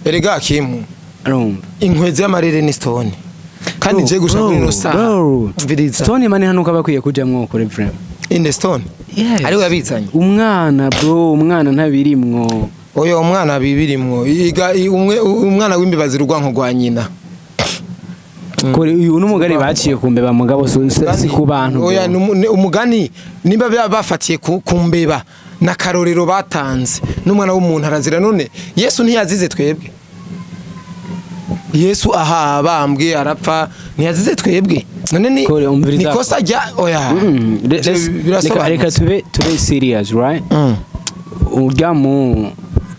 Erega Kimu, Urumva? Inkwezi y'amarere ni Stone. Kandi je gushaka kuri ino saha. Umviriza. Stone mani hano kabakwiye kujamwo kure vraiment. Inde Stone. Yes. Ariwe yabizanye. Umwana bro, umwana ntabirimwo. Oyo umwana bibirimwo. Iga umwe umwana w'imbibazi rugwanko rwa nyina. Kore uyu n'umugani baciye ku mbeba mugabo si ku bantu. Oya umugani nimba bafatiye ku mbeba na karorero batanze n'umwana w'umuntu arazira none Yesu ntiyazize twebwe. Yesu aha bambwe arapfa ntiyazize twebwe. None ni nikosa rya oya. Reka tube serious, right? Urya mu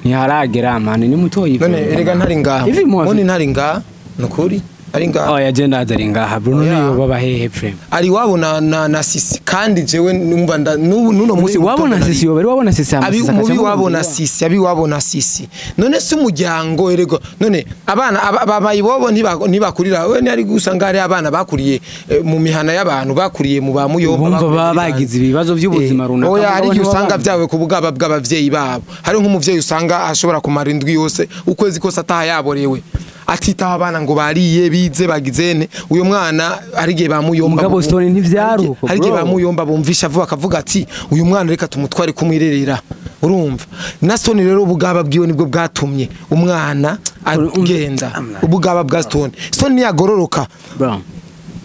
ntiharagera mani ni mutoyi. None erega ntari ngaha. Moni ntari ngaha nukuri. Ari ngaha. Oya je ndaza ari ngaha bro none yoba bahehe frame. Ari wabo na Sisi kandi jewe numva nuno munsi wabo na Sisi yoba wabo na Sisi abi mubi wabo na Sisi abi wabo na Sisi. None si umuryango erego none abana abayibobo ntibakurira we ari gusanga ari abana bakuriye mu mihana y'abantu bakuriye mu ba muyomba bumva bagize ibibazo by'ubuzima runaka. Oya hari igihe usanga byawe ku bugaba bw'abavyeyi babo. Hari nk'umuvyeyi usanga ashobora kumara indwi yose ukwezi kose ataha yaborewe. Atitaho abana ngo bariye bize bagizene uyo mwana ari gihe bamuyomba mugabo Stone ntivyaruko ari gihe bamuyomba bumvisha vuba akavuga ati uyu mwana reka tumutware kumwirerera urumva na Stone rero ubugaba bwiwe nibwo bwatumye umwana agenda ubugaba bwa Stone. Stone yagororoka bro.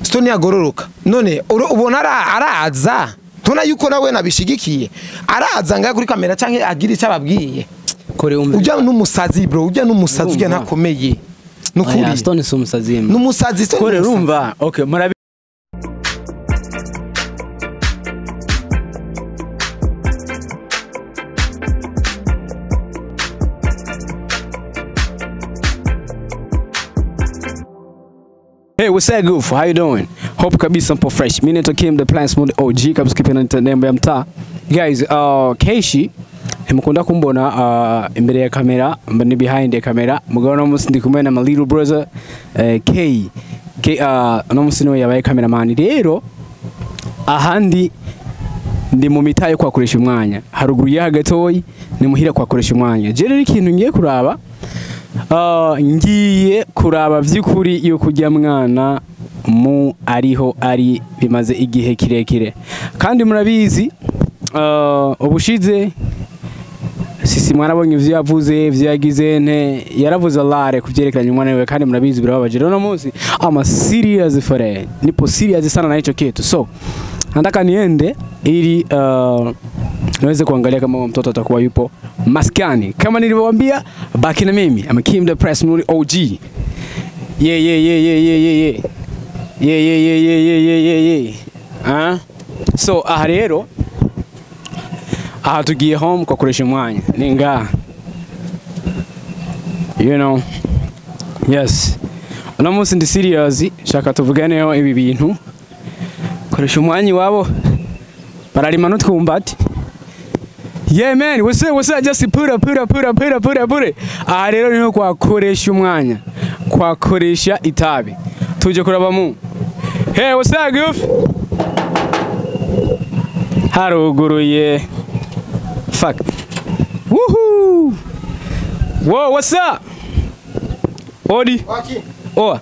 Stone yagororoka none ubona araza tuna yuko nawe nabishigikiye araza ngaye kuri kamera canke agira icyo ababwiye kore umve ujya n'umusazi bro ujya n'umusazi ujya ntakomeye nukuri Stone si umusazi n'umusazi Stone kore urumva okay murabi. Hey, what's up goof? How you doing? Hope kabisa mpo fresh. Mimi naitwa Kim the Plan Smooth OG kabisa kipenda nembo ya mtaa. Guys, Keshi mukunda kumbona imbere ya kamera, mbani behind the camera. Mugabo no musi ndi kumwe na my little brother K. K no musi no yabaye cameraman. Rero ahandi ndi mu mitaye kwakoresha umwanya. Haruguru ya gatoyi ni muhira kwakoresha umwanya. Je rero ikintu ngiye kuraba ngiye kuraba vy'ukuri yo kujya mwana mu ariho ari bimaze igihe kirekire. Kandi murabizi ubushize Sisi mwarabonye ivyo yavuze ivyo yagize nte yaravuze alare kuvyerekeranye umwana we kandi murabizi birababaje. Rero no munsi ama serious for it. Nipo serious sana na hicho kitu. So nataka niende ili niweze kuangalia kama mtoto atakuwa yupo maskani. Kama nilivyowaambia baki na mimi. I'm Kim the Press Muri OG. Yeah yeah yeah yeah yeah yeah yeah. Yeah yeah yeah yeah yeah yeah yeah yeah. So aha rero aha tugiye home kwa kuresha mwanya. Ninga. You know. Yes. Uno munsi ndi serious shaka tuvuganeho ibi bintu. Koresha umwanya wabo. Bararima n'utwumbati. Yeah man, what's up? Just put up. Aha rero niho kwakoresha umwanya. Kwakoresha itabi. Tuje kuraba mu. Hey, what's up goof? Haruguruye. Fuck. Woohoo! Whoa, what's up? Odi. Oh.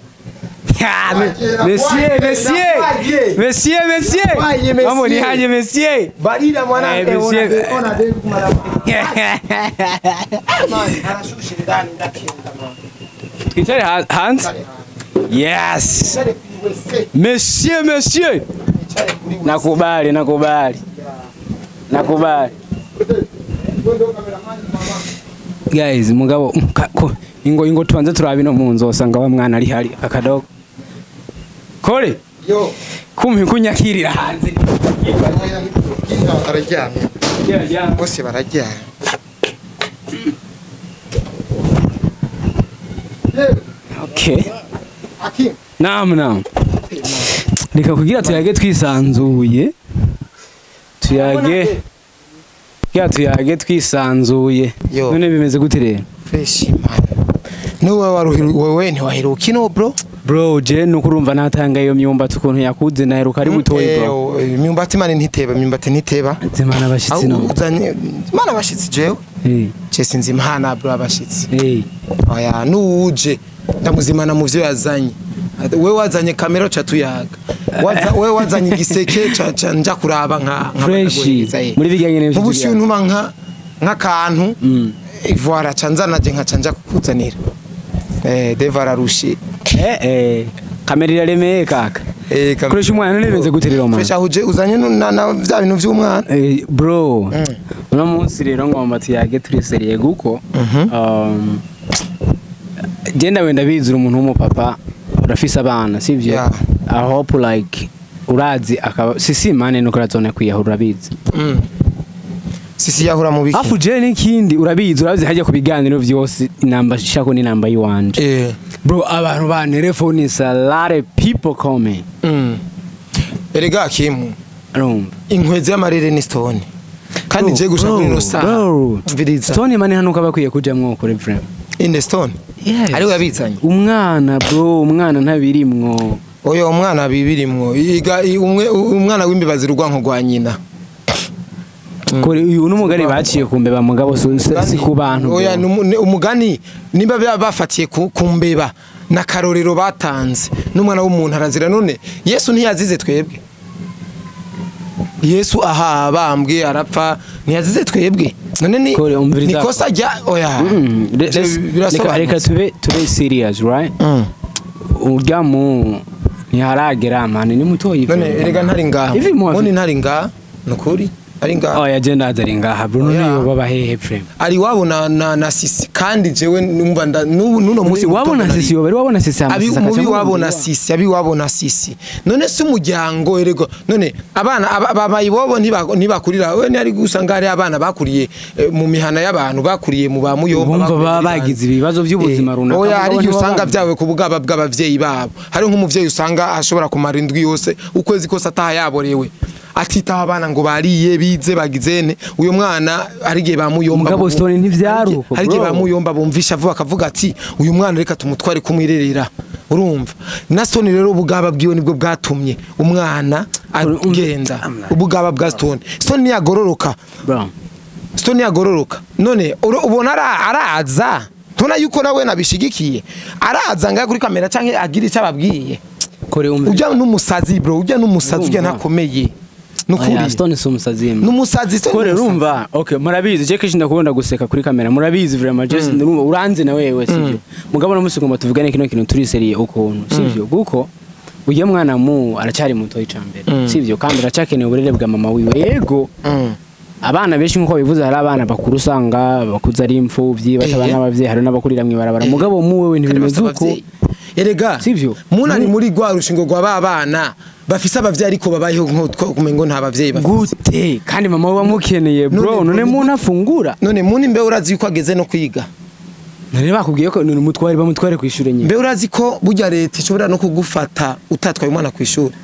Monsieur, monsieur. Monsieur, monsieur. Vamos ni haje monsieur. Barira mwanangu ona de kumara. Man, arashushe ndani ndakenda man. Twicare hanze. Yes. Monsieur, monsieur. Nakubali, nakubali. Nakubali. Guys, mugabo ingo tubanze turabe no munzo usanga wa mwana ari hari akadogo. Kore. Yo. Kumpi kunyakirira hanze. Bararyamye. Bose bararyamye. Okay. Naam naam. Reka kugira tuyage twisanzuye. Tuyage. Ya tuyage twisanzuye. None bimeze gute rero? Fresh man. Nuwe waruhiru wewe ntiwaheruka ino bro? Bro, je nukurumva natanga iyo myumbati ukuntu yakuze naheruka ari butoyi bro. Imyumbati mane ntiteba, imyumbati ntiteba. Zimana abashitsi no. Uzanye mana abashitsi jewe. Je sinzi impana bro abashitsi. Oya, nuwuje ndamuzimana mu vyo yazanye. We wazanye kamera ca tuyaga. Waza we wazanye igiseke ca nja kuraba nka Fresh. Muri bijyanye n'ivyo Ubu si untuma nka nk'akantu ivora ca nzanaje nka ca nja kukuzanira. Deva ararushe. Kamera iraremeye kaka. Koresha umwana none bimeze gute rero man? Fresh ahuje uzanye na vya bintu vy'umwana. Bro, uno munsi rero ngomba tuyage turi seriye guko. Genda wenda bizura umuntu w'umupapa urafise abana sivyo? Yeah. I hope like urazi akaba sisi mane nuko razone kwiyahura urabizi. Sisi yahura mu biki? Afu je n'ikindi urabizi hajya ku biganiro vyose inamba shako ni namba yiwanje. Bro, abantu ba telefone is a lot of people coming. Erega Kimu. Urumva. Inkwezi y'amarere ni Stone. Kandi je gushaka kuri no saha. Mviriza. Stone mane hano kabakwiye kujamwo kure frame. Inde Stone. Yes. Ari wabizanye. Umwana bro, umwana ntabirimwo. Oyo umwana bibirimwo. Iga umwe umwana w'imbibazi rugwanko rwa nyina. Kore uyu n'umugani baciye kumbe ba mugabo si ku bantu. Oya umugani nimba bafatiye ku mbeba na karorero batanze n'umwana w'umuntu arazira none Yesu ntiyazize twebwe. Yesu aha bambwe arapfa ntiyazize twebwe. None ni nikosa rya oya. Reka tube serious, right? Urya mu ntiharagera mane ni mutoyi. None erega ntari ngaha. None ntari ngaha nukuri. Ari ngaha. Oya je ndaza ari ngaha bro none yoba bahehe frame. Ari wabo na sisi kandi jewe numva nuno musi wabo na sisi yoba wabo na sisi abi mubi wabo na sisi abi wabo na sisi. None si umuryango erego none abana abayibobo ntibakurira we ni ari gusanga ari abana bakuriye mu mihana y'abantu bakuriye mu ba muyomba bumva bagize ibibazo by'ubuzima runaka. Oya hari igihe usanga byawe ku bugaba bw'abavyeyi babo. Hari nk'umuvyeyi usanga ashobora kumara indwi yose ukwezi kose ataha yaborewe. Atitaho abana ngo bariye bize bagizene uyo mwana ari gihe bamuyomba mugabo Stone ntivyaruko ari gihe bamuyomba bumvisha vuba akavuga ati uyu mwana reka tumutware kumwirerera urumva na Stone rero ubugaba bwiwe nibwo bwatumye umwana agenda ubugaba bwa Stone. Stone ntiyagororoka Stone ntiyagororoka none ubona araza tuna yuko nawe nabishigikiye araza ngaye kuri kamera canke agira icyo ababwiye kore umve ujya n'umusazi bro ujya n'umusazi ujya ntakomeye Nukuri Stone si umusazi n'umusazi Stone kore urumva okay murabizi je kenshi ndakubona guseka kuri kamera murabizi vraiment just ndumva uranze na wewe sivyo mugabo no musi ngomba tuvugane kino kintu turi seriye ukuntu sivyo guko uye mwana mu aracyari muto icambere sivyo kandi aracakeneye uburere bwa mama wiwe yego abana benshi nkuko bivuze hari abana bakuru usanga bakuze ari imfuvyi batabana n'abavyeyi hari n'abakurira mwibarabara mugabo mu wewe ntibimeze uko erega sivyo muna ari muri gwa rushingo gwa babana bafise abavyeyi ariko babayeho nko kumengo nta bavyeyi bafise gute kandi mama we bamukeneye bro none muntu afungura none muntu mbe urazi yuko ageze no kwiga none bakubwiye ko none umutware bamutware kwishure nyine mbe urazi ko burya leta ishobora no kugufata utatwaye umwana kwishure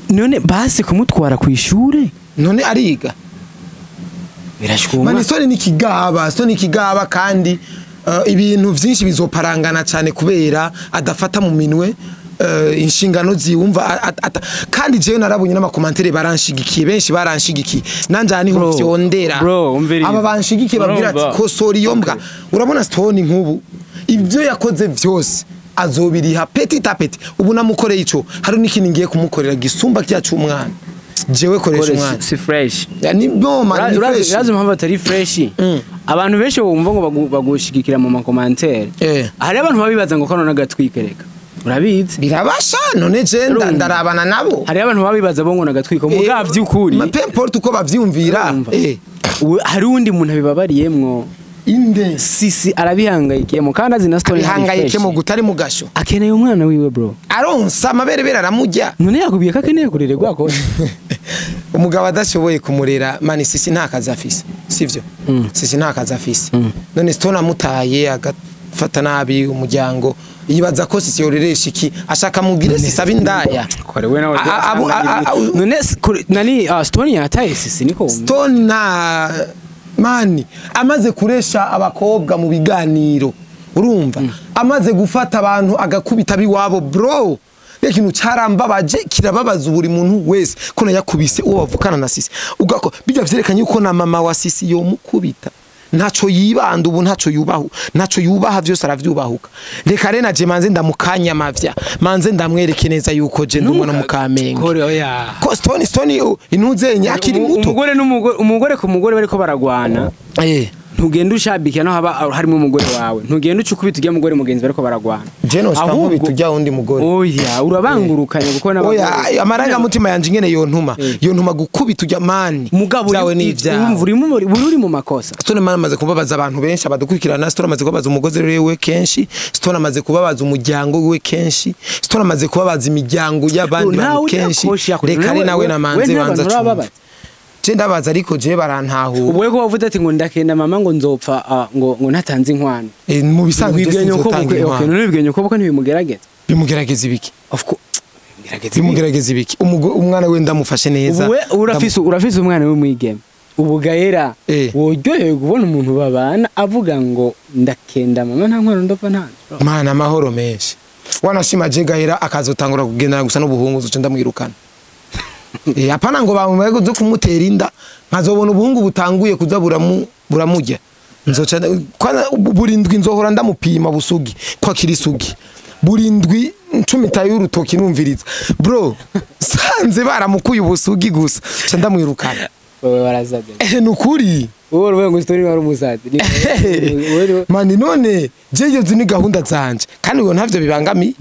none basi kumutwara kwishure none ariga birashuma mani Stone ni kigaba Stone ni kigaba kandi ibintu vyinshi bizoparangana cyane kubera adafata mu minwe inshingano ziwumva kandi jewe narabonye n'amakomantere baranshigikiye benshi baranshigikiye nanje aha niho vyondera aba banshigikiye babwira ati kosora iyo mbwa urabona Stone nkubu ibyo yakoze vyose azobiriha petit à petit ubu namukoreye ico hari n'ikindi ngiye kumukorera gisumba cyacu umwana jewe koresha umwana si fresh ni boma ni fresh urazi impamvu atari fresh abantu benshi bumva ngo bagushigikira mu makomantere hari abantu babibaza ngo kano nagatwikereka urabizi birabasha none je ndarabana nabo hari abantu babibaza bo ngo nagatwiko muga vyukuri peu importe uko bavyumvira hari undi muntu abibabariyemwo inde sisi arabihangayikiyemo kandi azi na Stone bihangayikemo gutari mugasho akeneye umwana wiwe bro aronsa amaberebere aramujya none yakubwiye ko akeneye kurererwa ko umugabo adashoboye kumurera mani sisi nta kazi afise sivyo sisi nta kazi afise none Stone amutaye agafata nabi umuryango yibaza ko sisi yoreresha iki ashaka mubwire sisi abindaya kore we nawe none nani Stone yataye sisi niko Stone na mani amaze kuresha abakobwa mu biganiro urumva amaze gufata abantu agakubita biwabo bro ikintu carambabaje kirababaza buri muntu wese ko yakubise uwo bavukana na sisi ugako bijya vyerekanye yuko na mama wa sisi yo mukubita Ntaco yibanda ubu, ntaco yubahu, ntaco yubaha, vyose aravyubahuka. Reka rero naje manze ndamukanya amavya, manze ndamwereke neza yuko je ndi umwana mu Kamenge. Kore oya. Ko Stone intuzenye akiri muto. Umugore n'umugore, umugore ku mugore bariko baragwana. Ntugenda ushabika no haba harimo umugore wawe, ntugenda ucukubita ujya mugore mugenzi bariko baragwana. Je no nkubita ujya wundi mugore. Oya, urabangurukanye kuko n'abagore. Oya, amarangamutima yanje ingene yontuma, yontuma gukubita ujya mani. Mugabo byawe ni ibyawe. Uri mu makosa. Stone man amaze kubabaza abantu benshi abadukurikirana, Stone amaze kubabaza umugozi wewe kenshi, Stone amaze kubabaza umuryango we kenshi, Stone amaze kubabaza imiryango y'abandi bantu kenshi. Reka re nawe namanze banza cumva. Je ndabaza ariko je barantahura. Ubwo ko wavuze ati ngo ndakenda mama ngo nzopfa ngo ntatanze inkwano. Mu bisanzwe je sinzotanga inkwano. None bibwenye ko ntibimugerageza. Bimugerageza ibiki? Of course. Bimugerageza ibiki? Umwana we ndamufashe neza. Ubu urafise umwana w'umwigeme. Ubu Gaera woryohewe kubona umuntu babana avuga ngo ndakenda mama nta nkwano ndopfa nta. Mana amahoro menshi. Wanashima je Gaera akazotangura kugendana gusa n'ubuhungu uzoca ndamwirukana. Hapana ngo bamwe zo kumutera inda nkazobona ubuhungu butanguye kuza buramujya nzoca burindwi nzohora ndamupima busugi kwa kirisugi burindwi ncumita y'urutoki numviriza bro sanze baramukuye ubusugi gusa ca ndamwirukana. Wewe warazaje nukuri wowe uruvuga ngo story wari umusazi mani none jeje ni gahunda zanje kandi wewe ntavyo bibangami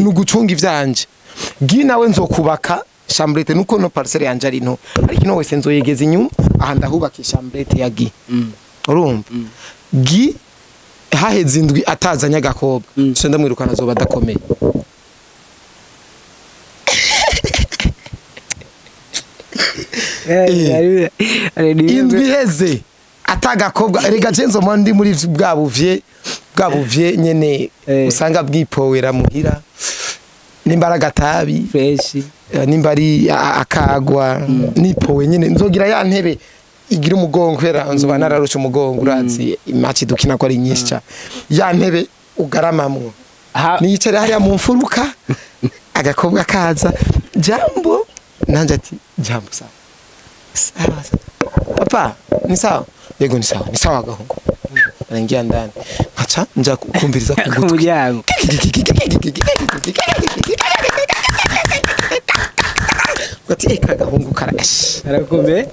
nugucunga ivyanje gi nawe nzokubaka chambrette nuko no parcelle yanje ari nto ariko no wese nzoyegeza inyuma aha ndahubaka chambrette ya gi. Urumva gi haheze indwi atazanya agakobwa nce ndamwirukana azoba adakomeye. Indwi heze atagakobwa rega je nzoma ndi muri bwa buvye nyene usanga bwipowera muhira nimbaraga tabi fresh nimba ari akagwa nipowe nyene nzogira ya ntebe igira umugongo kwera nzoba nararusha umugongo urazi imaci dukina ko ari nyinshi cyane ya ntebe ugaramamwo niyicare hariya mu mfuruka agakobwa kaza jambo nanje ati jambo sawa sawa papa ni sawa yego ni sawa ni sawa agahungu arangiye ndani nkaca nja kumviriza ku gutwi muryango ati kagahungu karashi arakombe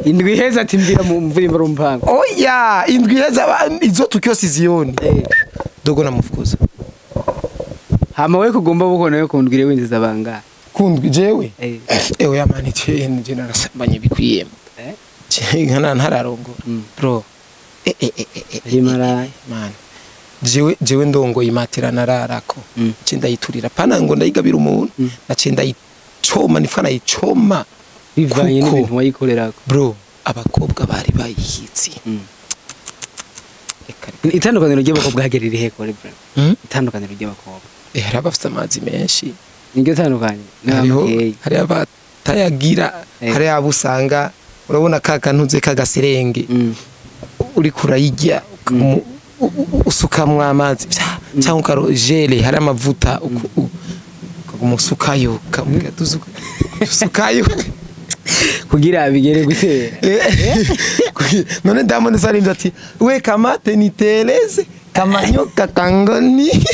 indwi heza ati mvira mu mvira rumpango oya indwi heza izo tukyo siziyoni dogo namufukuza hama we kugomba bukona yo kundwire winziza banga kundwi jewe ewe yamani je narasambanye bikwiye nkana ntararongo bro rimara man jewe ndongo imatera nararako nce ndayiturira pana ngo ndayigabira umuntu nace ndayicoma nifana yicoma bivanye n'ibintu wayikorerako bro abakobwa bari bayihitsi itandukaniro ry'abakobwa hagerira ihe kore bro itandukaniro ry'abakobwa hari abafite amazi menshi niryo tandukanye hari abatayagira hari abo usanga urabona kakantuze kagaserenge uri kurayijya usukamwa amazi cyangwa ukarojele hari amavuta ukumusukayo usukayo kugira bigere gutera none Diamond sarimba ati we kamate niteleze kamanyoka kangoni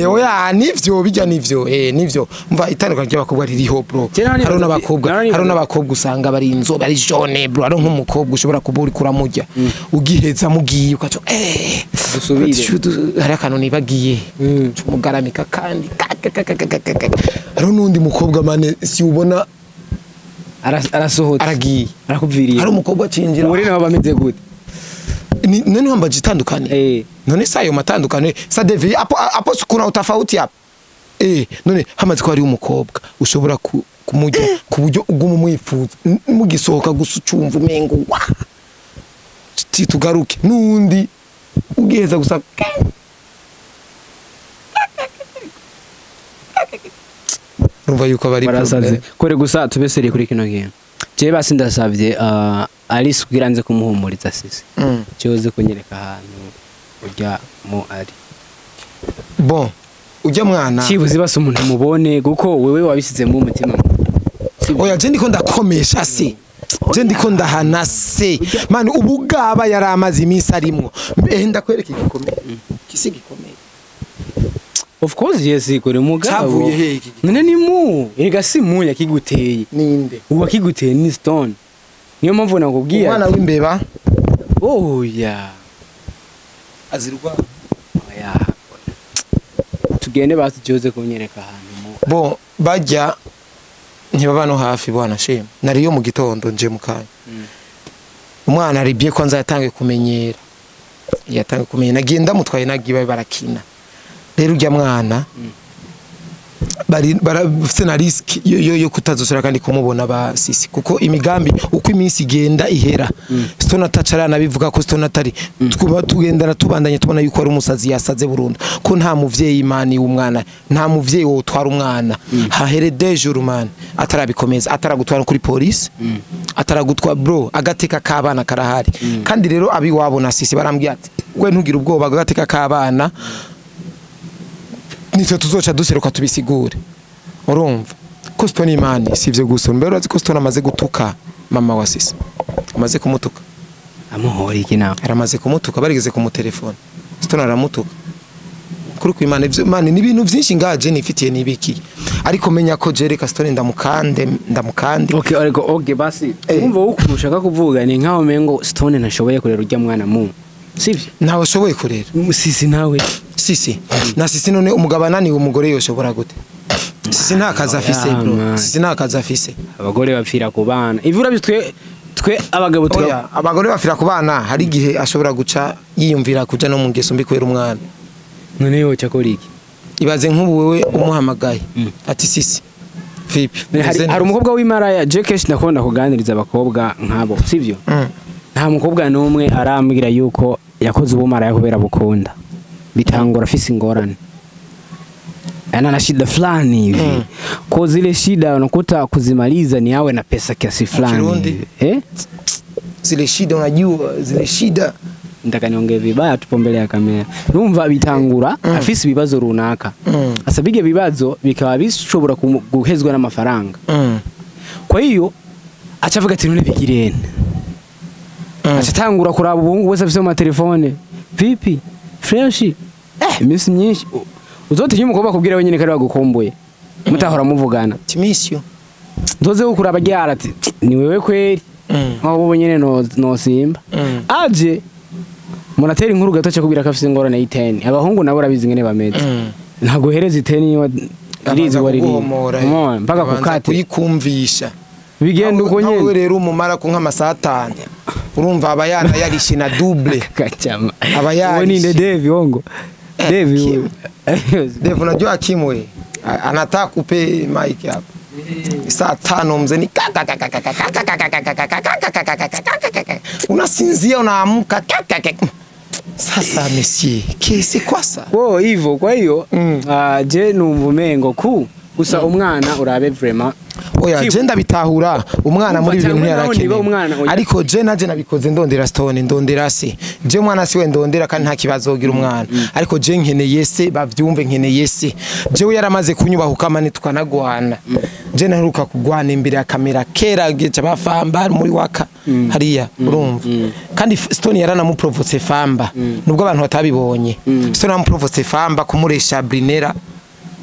oya nivyo bijya nivyo nivyo mva itandukanye ry'abakobwa ririho bro haro n'abakobwa usanga bari inzobe ari jaune bro ari nk'umukobwa ushobora kuba uri kuramujya ugiheza mugiye ukaco dusubire hari akantu nibagiye cumugaramika kandi haro n'undi mukobwa mane si ubona arasohotse aragiye arakuviriye hari umukobwa acinjira uri nawe bameze gute none wambaje itandukane none sayo matandukane sa devi apo kuna utafauti hapo none hamaze ko ari umukobwa ushobora kumujya kuburyo uguma umwifuza mugisohoka gusa ucumva umengo wa tugaruke nundi ugiheza gusa urumva yuko bari barasaze kore gusa tubeseriye kuri kino kintu je basi ndasavye Alice kugira nze kumuhumuriza sisi cyoze kunyereka ahantu ujya mu ari bon ujya mwana kibuze basi umuntu mubone kuko wewe wabisize mu mutima oya je ndiko ndakomesha si Je ndiko ndahana se mani ubugaba yari amaze iminsi arimwo. Ndakwereka igikomeye kisi gikomeye. Of course yes, kuri mugabo Cavuye he iki? None ni mu erega si mu yakiguteye. Ninde? Uwakiguteye ni Stone. Niyo mpamvu nakubwiye. Umwana w'imbeba. Oya. Azirwa. Oya. Tugende basi Jose kunyereka ahantu mu. Bon, bajya ntibaba no hafi bwana shema. Nariyo mu gitondo nje mukanya. Umwana aribye ko nzatange kumenyera. Yatange kumenyera. Nagiye ndamutwaye nagiye barakina. Rero ujya mwana bari barafite na risk yo kutazosura kandi kumubona ba sisi, kuko imigambi uko iminsi igenda ihera Stone atacara nabivuga ko Stone atari tuba tugendana tubandanye tubona yuko ari umusazi yasaze burundu, ko nta muvyeyi mani w'umwana, nta muvyeyi wotwara umwana hahere deux jours man atarabikomeza, ataragutwara kuri police, ataragutwa bro, agateka k'abana karahari. Kandi rero abiwabo na sisi barambwiye ati we ntugire ubwoba, agateka k'abana nitwe tuzoca duseruka tubisigure. Urumva ko Stone imani sivyo gusa, mbere urazi ko Stone amaze gutuka mama wa sisi, amaze kumutuka. Amuhora iki nawe? Aramaze kumutuka, barigeze kumutelefone Stone aramutuka kuri ku Imana. Ivyo mani ni ibintu vyinshi ngaje nifitiye nibiki, ariko menya ko jereka Stone ndamukande. Okay, ariko okay basi umva uko ushaka kuvuga ni nkaho mengo Stone ntashoboye kurera ujya mwana mu. Sivyo? Ntawe ashoboye kurera. Sisi nawe. Sisi na sisi none umugabo ananiwe umugore yoshobora gute? Sisi nta kazi afise bro. Sisi nta kazi afise. Abagore bapfira ku bana. Ivura bitwe twe abagabo tura. Abagore bapfira ku bana hari igihe ashobora guca yiyumvira kuja no mu ngeso mbi kwera umwana. None yo cyakora iki? Ibaze nk'ubu wewe umuhamagaye ati sisi vipi? Hari umukobwa w'imaraya Jekesh ndakunda kuganiriza abakobwa nkabo, sivyo? Nta mukobwa n'umwe arambwira yuko yakoze ubumaraya kubera bukunda. Bitangura afise ingorane. Ana na shida fulani hivi. Kwa zile shida unakuta kuzimaliza ni awe na pesa kiasi fulani. Zile shida unajua, zile shida ndaka niongee vibaya tupo mbele ya kamera. Urumva bitangura afise ibibazo runaka. Asabige bibazo bikaba bishobora guhezwa n'amafaranga. Kwa hiyo acavuga ati none bigirene. Acatangura kuraba ubuhungu wese afise mu telefone. Vipi? Fresh. Iminsi myinshi uzotinye umukobwa kubwira wenyine kari bagukomboye. Mutahora muvugana. Timisyo. Ndoze ukuraba gyara ati ni wewe kweri. Nko bo nyene no simba. Aje munatera inkuru gato cyo kubwira ko afise ingorane y'iteni. Abahungu nabo rabizi ngene bameze. Ntago hereza iteni irizi wari riri. Mpaka kukate kuyikumvisha. Bigenda uko nyene. Nawe rero umumara ku nka masatani. Urumva abayana yarishe na double. Kachama. Abayana. Wewe ni Devi ongo. Devi. Devi unajua Kimwe anataka kupe mic hapa. Saa 5 mzee ni unasinzia unaamka. Sasa monsieur, qu'est-ce quoi ça? Wo hivyo kwa hiyo je numva umengo ku gusa umwana urabe vraiment. Oya je ndabitahura umwana muri ibintu yarakeneye. Ariko je naje nabikoze ndondera Stone ndondera se. Je mwana siwe ndondera kandi nta kibazo gira umwana. Ariko je nkeneye se bavyumve nkeneye se. Je we yaramaze kunyubahuka mani tukanagwana. Je naheruka kugwana imbere ya kamera kera geca bafamba muri waka hariya urumva. Kandi Stone yaranamuprovotse famba nubwo abantu batabibonye. Stone yaramuprovotse famba kumuresha Brinera.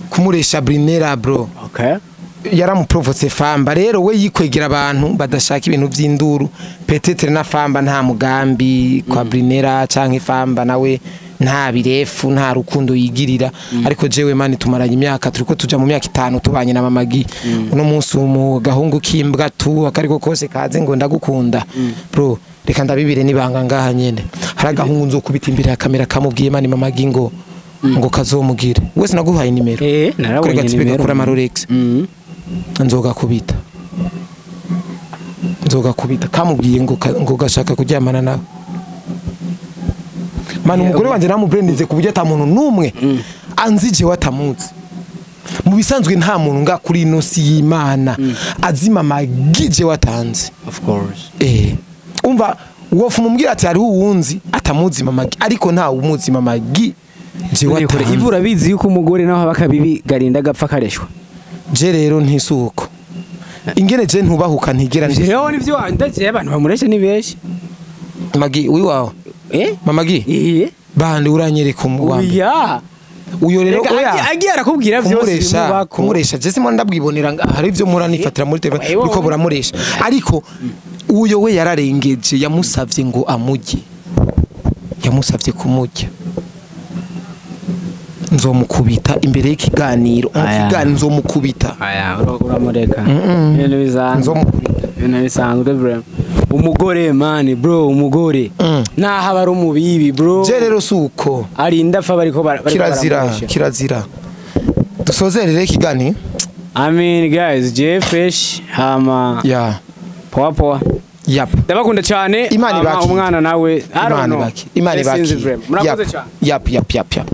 Kumuresha Brinera bro. Okay. Yaramuprovotse famba rero we yikwegera abantu badashaka ibintu vy'induru petetre na famba nta mugambi kwa Brinera canke famba nawe nta birefu nta rukundo yigirira. Ariko jewe mani tumaranye imyaka turiko tuja mu myaka 5 tubanye na mamagi. Uno munsi mu gahungu kimbwa tu akariko kose kaze ngo ndagukunda bro reka ndabibire nibanga ngaha nyene. Hari agahungu nzokubita imbere ya kamera kamubwiye mani mamagi ngo ngo kazomugire wese naguhaye nimero. Narabonye nimero kuri Amarolex. Nzoga kubita kamubwiye ngo gashaka kuryamana nawe. Mani umugore wanje namubrandinze kuburyo ata muntu numwe anzije watamuzi. Mu bisanzwe nta muntu nga kuri ino si y'Imana azima magije watanze. Of course. Umva wofu mumubwira ati hariho uwunzi atamuzi mamagi ariko nta umuzi mamagi je watanze. Ivura bizi yuko umugore naho abakabibi garinda gapfa kareshwa. Je rero ntisuko. Ingene je ntubahuka ntigera ndi. Jewe nivyo ndaje, abantu bamuresha ni benshi. Magi wiwawe. Eh. Mama Gi. Eh. Bande uranyereka wa mbere? Oya. Uyo rero Reka, oya. agiye arakubwira vyose Kumuresha, bimubako. kumuresha je simo ndabwibonera hari ivyo mpora nifatira muri telefone Ewe, biriko buramuresha, ariko uyo we yararengeje, yamusavye ngo amurye, yamusavye kumurya. Nzomukubita imbere y'ikiganiro mu Aya. kiganiro nzomukubita. Aya, uramureka. Ibintu bisanzwe. Nzomukubita. Ibintu bisanzwe bro. Umugore man, bro, umugore. Naho aba ari umubibi, bro. Je rero si uko. Arinda apfa bariko bariko Kirazira. baramuresha. Kirazira. Dusozere rero ikiganiro. I mean, guys, je fresh hama ya poa poa. Yap. Ndabakunda cyane. Imana Hama ibakire. umwana nawe, I don't Imana know. ibakire, Imana Sinzi ibakire. vraiment. Murakoze cyane. Yap yap yap yap.